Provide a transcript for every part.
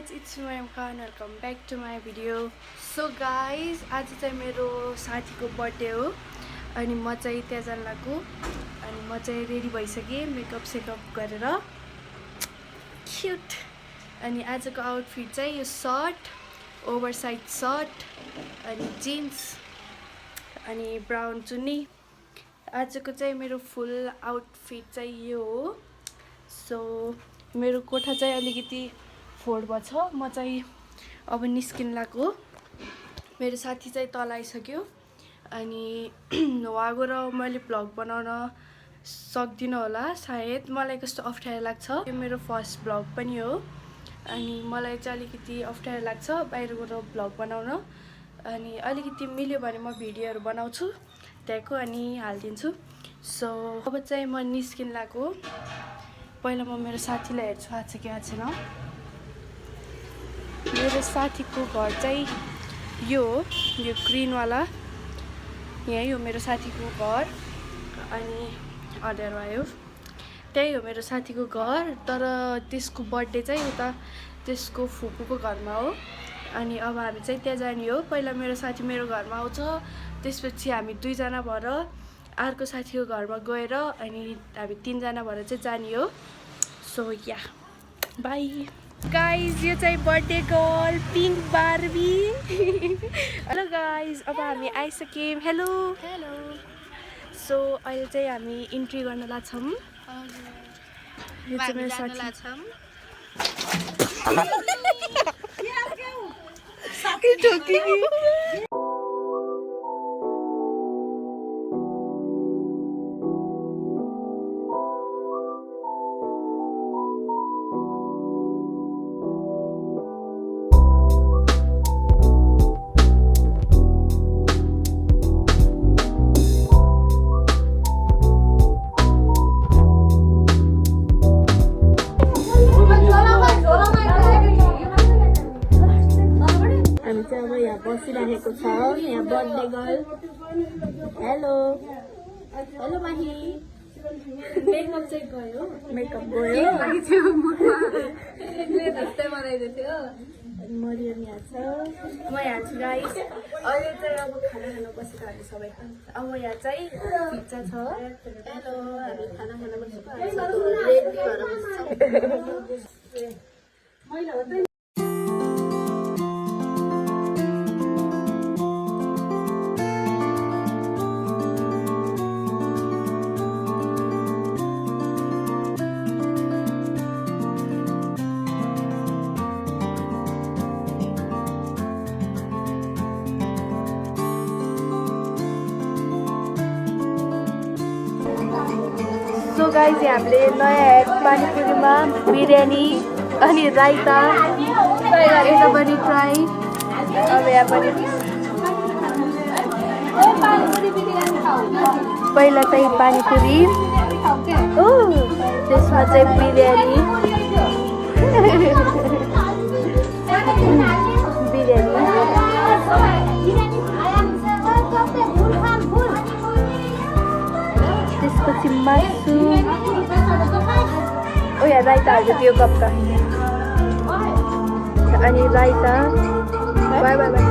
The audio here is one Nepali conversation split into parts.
guys, it's Khan. Welcome back to my video. So guys, आज चाहिँ मेरो साथीको बर्थडे हो अनि म चाहिँ त्यहाँ जान लाग्छु अनि म चाहिँ रेडी भइसके मेकअप सेकअप गरेर क्यूट अनि आजको आउटफिट चाहिँ यो सर्ट ओभरसाइज सर्ट अनि जीन्स अनि ब्राउन चुन्नी आजको चाहिँ मेरो फुल आउटफिट चाहिँ यो हो सो मेरो कोठा चाहिँ अलिकति फोहोर भछ म चाहिँ अब निस्किन लाग्यो मेरो साथी चाहिँ तल आइसक्यो अनि वहाँ गएर मैले भ्लग बनाउन सक्दिनँ होला सायद मलाई कस्तो अप्ठ्यारो लाग्छ यो मेरो फर्स्ट भ्लग पनि हो अनि मलाई चाहिँ अलिकति अप्ठ्यारो लाग्छ बाहिर गएर भ्लग बनाउन अनि अलिकति मिल्यो भने म भिडियोहरू बनाउँछु त्यहाँको अनि हालिदिन्छु सो अब चाहिँ म निस्किन लाग्यो पहिला म मेरो साथीलाई हेर्छु आज के आज छैन मेरो साथीको घर चाहिँ यो हो यो ग्रीनवाला यही हो मेरो साथीको घर अनि अँध्यारो आयो त्यही हो मेरो साथीको घर तर त्यसको बर्थडे चाहिँ उता त्यसको फुपूको घरमा हो अनि अब हामी चाहिँ त्यहाँ जाने हो पहिला मेरो साथी मेरो घरमा आउँछ त्यसपछि हामी दुईजना भएर अर्को साथीको घरमा गएर अनि हामी तीनजना भएर चाहिँ जाने हो सो या बाई गाइज यो चाहिँ birthday girl pink Barbie hello guys अब हामी आइसक्यौँ हेलो हेलो सो अहिले चाहिँ हामी इन्ट्री गर्न लाग्छौँ यो चाहिँ मेरो साथी बसिरहेको छ यहाँ बर्थडे गर्ल हेलो हेलो माही मेकअप चाहिँ गयो मेकअप गयो मरियम यहाँ छ म यहाँ छु गाइस अहिले चाहिँ अब खाना खान बसेको हामी सबै अब यहाँ चाहिँ पिज्जा छ हेलो हामी खाना खान बसेको सो गाइज हामीले नयाँ एड पानीपुरीमा बिरयानी अनि राइता यता पनि ट्राई अब यहाँ पनि पहिला चाहिँ पानीपुरी हो त्यसमा चाहिँ बिरयानी त्यसपछि मासु ओ यहाँ राइताहरू दियो गप्पा अनि राइता बाई बाई बाई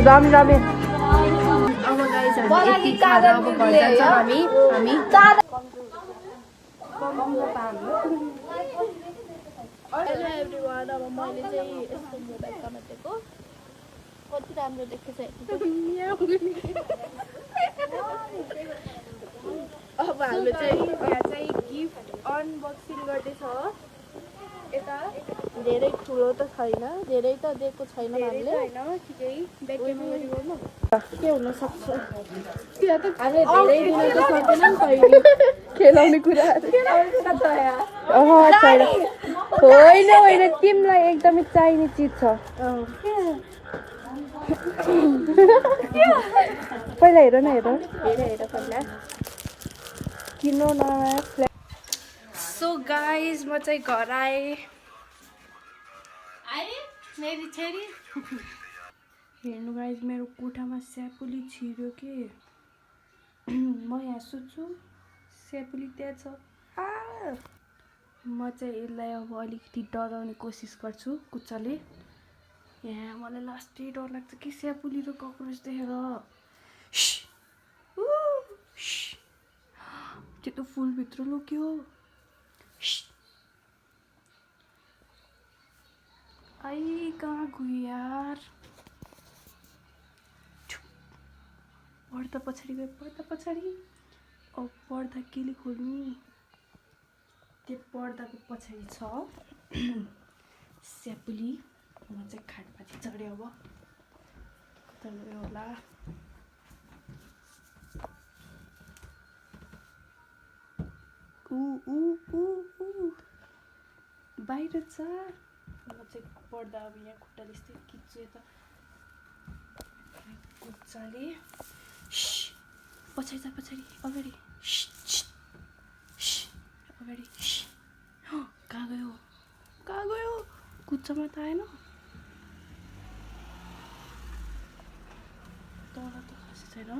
रम रमे अब गाइस हामी यति खाएर अब घर जान्छौँ हामी हेलो एभ्रिवान अब मैले चाहिँ यस्तो मोबाइल कमाएको कति राम्रो देख्छ अब हाम्रो चाहिँ यहाँ चाहिँ गिफ्ट अनबक्सिङ गर्दैछ यता धेरै ठुलो त छैन धेरै त दिएको छैन हामीले के हुन सक्छ धेरै दिन त सक्दैन नि खेलाउने कुराहरू होइन होइन तिमीलाई एकदमै चाहिने चिज छ पहिला हेर न हेर पहिला किन्नु न सो गाइज म चाहिँ घर आएँ मेरी छोरी हेर्नु गाइज मेरो कोठामा स्यापुली छिर्यो के म यहाँ सुत्छु स्यापुली त्यहाँ छ। म चाहिँ यसलाई अब अलिकति डराउने कोसिस गर्छु कुच्चाले। यहाँ मलाई लास्टै डर लाग्छ कि स्यापुली र कक्रोच देखेर। त्यो त फुलभित्र लुक्यो। आई कहाँ गयो यार। पर्दा पछाडि गयो, पर्दा पछाडि। अब पर्दा केले खोल्नु। त्यो पर्दाको पछाडि छ स्यापुली। म चाहिँ खाटमाथि चढेँ। अब कता गयो होला। बाहिर छ। म चाहिँ पर्दा अब यहाँ खुट्टाले यस्तै खिच्छु यता कुच्चाले। पछाडि जा, पछाडि, अगाडि अगाडि। कहाँ गयो, कहाँ गयो। कुच्चामा त आएन। तर त खसी छैन।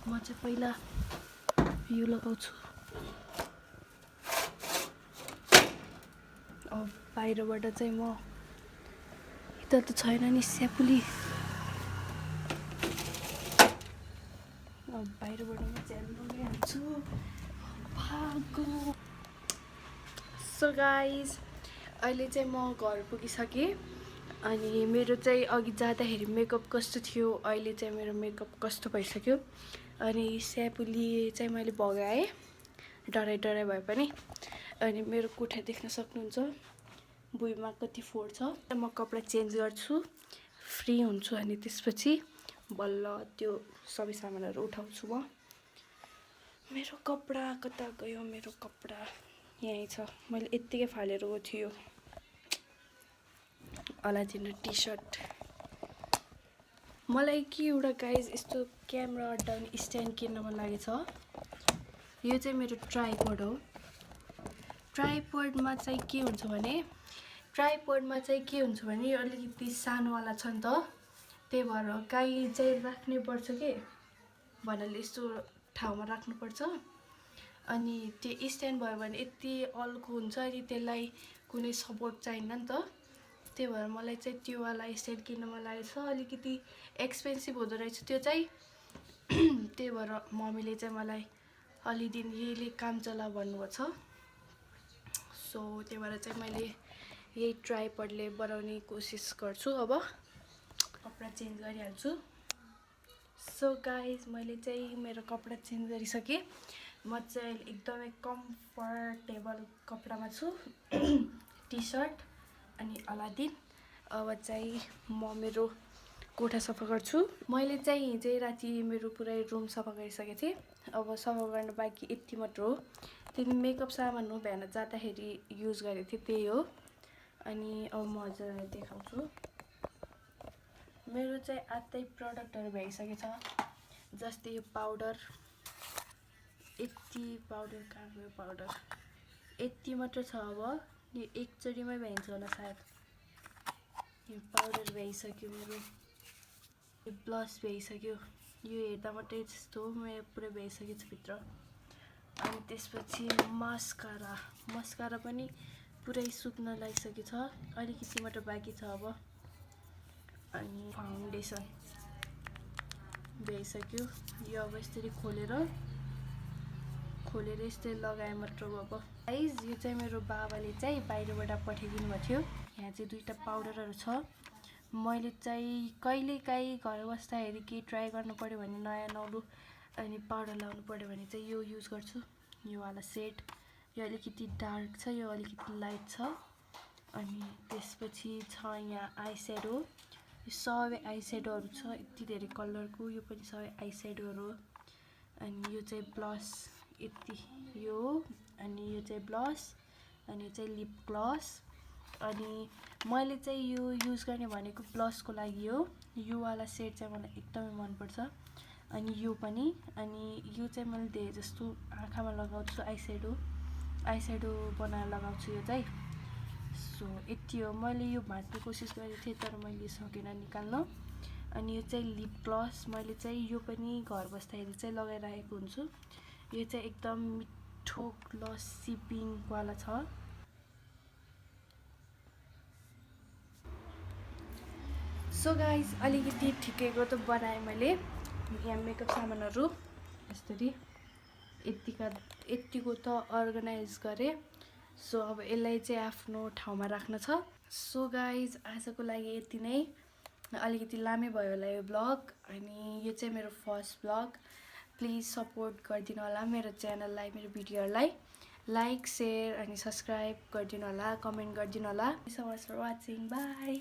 म चाहिँ पहिला यो लगाउँछु। अब बाहिरबाट चाहिँ म यता त छैन नि स्यापुली। अब बाहिरबाट म चाहिँ लगिहाल्छु। भागो। सो गाइज अहिले चाहिँ म घर पुगिसकेँ। अनि मेरो चाहिँ अघि जाँदाखेरि मेकअप कस्तो थियो, अहिले चाहिँ मेरो मेकअप कस्तो भइसक्यो। अनि स्यापुली चाहिँ मैले भगाएँ डराइ डराइ भए पनि। अनि मेरो कोठा देख्न सक्नुहुन्छ, भुइँमा कति फोहोर छ। म कपडा चेन्ज गर्छु, फ्री हुन्छु, अनि त्यसपछि बल्ल त्यो सबै सामानहरू उठाउँछु। म मेरो कपडा कता गयो। मेरो कपडा यहीँ छ। मैले यत्तिकै फालेर गएको थियो। Aladdin T short. मलाई के एउटा गाइज यस्तो क्यामेरा अड्डाउने स्ट्यान्ड किन्न मन लागेछ। यो चाहिँ मेरो ट्राइपोड हो। ट्राइपोडमा चाहिँ के हुन्छ भने यो अलिकति सानोवाला छ नि त। त्यही भएर काहीँ चाहिँ राख्नै पर्छ कि भन्नाले यस्तो ठाउँमा राख्नुपर्छ। अनि त्यो स्ट्यान्ड भयो भने यति अल्को हुन्छ, अनि त्यसलाई कुनै सपोर्ट चाहिन्न नि त। त्यही भएर मलाई चाहिँ त्योवाला स्ट्यान्ड किन्न मन लागेको छ। अलिकति एक्सपेन्सिभ हुँदो रहेछ त्यो चाहिँ। त्यही भएर मम्मीले चाहिँ मलाई अलि दिन यहीले काम चला भन्नुभएको छ। सो त्यही भएर चाहिँ मैले यही ट्राइपडले बनाउने कोसिस गर्छु। अब कपडा चेन्ज गरिहाल्छु। सो गाइज मैले चाहिँ मेरो कपडा चेन्ज गरिसकेँ। म चाहिँ एकदमै कम्फर्टेबल कपडामा छु। टी सर्ट अनि अलादिन। अब चाहिँ म मेरो कोठा सफा गर्छु। मैले चाहिँ हिजै राति मेरो पुरै रुम सफा गरिसकेको थिएँ। अब सफा गर्न बाँकी यति मात्र हो। त्यो मेकअप सामान हो, बिहान जाँदाखेरि युज गरेको थिएँ त्यही हो। अनि अब म हजुरलाई देखाउँछु। मेरो चाहिँ आधै प्रडक्टहरू भइसकेको छ। जस्तै यो पाउडर, यति पाउडर कहाँ गयो पाउडर, यति मात्र छ। अब यो एकचोटिमै भ्याइन्छ होला सायद। यो पाउडर भ्याइसक्यो मेरो। यो ब्लस भ्याइसक्यो। यो हेर्दा मात्रै त्यस्तो हो, मेरो पुरै भ्याइसकेको छ भित्र। अनि त्यसपछि मस्कारा पनि पुरै सुक्न लागिसकेको छ, अलिकति मात्र बाँकी छ अब। अनि फाउन्डेसन भ्याइसक्यो। यो अब यसरी खोलेर यस्तै लगाए मात्र हो। अब गाइज यो चाहिँ मेरो बाबाले चाहिँ बाहिरबाट पठाइदिनु भएको थियो। यहाँ चाहिँ दुईवटा पाउडरहरू छ। मैले चाहिँ कहिलेकाहीँ घर बस्दाखेरि केही ट्राई गर्नु पऱ्यो भने नयाँ नौलो अनि पाउडर लाउनु पऱ्यो भने चाहिँ यो युज गर्छु। यो वाला सेड, यो अलिकति डार्क छ, यो अलिकति लाइट छ। अनि त्यसपछि छ यहाँ आई स्याडो। यो सबै आई स्याडोहरू छ, यति धेरै कलरको। यो पनि सबै आई स्याडोहरू हो। अनि यो चाहिँ ब्लस यति यो, अनि यो चाहिँ ब्लस, अनि यो चाहिँ लिप ग्लस। अनि मैले चाहिँ यो युज गर्ने भनेको ब्लसको लागि हो। यो वाला सेड चाहिँ मलाई एकदमै मनपर्छ। अनि यो पनि, अनि यो चाहिँ मैले धेरै जस्तो आँखामा लगाउँछु। आई स्याडो बनाएर लगाउँछु यो चाहिँ। सो यति हो। मैले यो भाँच्ने कोसिस गरेको थिएँ तर मैले सकिनँ निकाल्न। अनि यो चाहिँ लिप ग्लस मैले चाहिँ यो पनि घर बस्दाखेरि चाहिँ लगाइरहेको हुन्छु। यो चाहिँ एकदम मिठो ग्लसी पिङ्कवाला छ। सो गाइस अलिकति ठिकैको त बनाएँ मैले यहाँ मेकअप सामानहरू यसरी यतिको त अर्गनाइज गरेँ। सो अब यसलाई चाहिँ आफ्नो ठाउँमा राख्न छ। सो गाइज आजको लागि यति नै, अलिकति लामै भयो होला यो ब्लग अनि यो चाहिँ मेरो फर्स्ट ब्लग। प्लिज सपोर्ट गरिदिनु होला मेरो च्यानललाई, मेरो भिडियोहरूलाई लाइक, सेयर अनि सब्सक्राइब गरिदिनु होला, कमेन्ट गरिदिनु होला। So much for watching, by.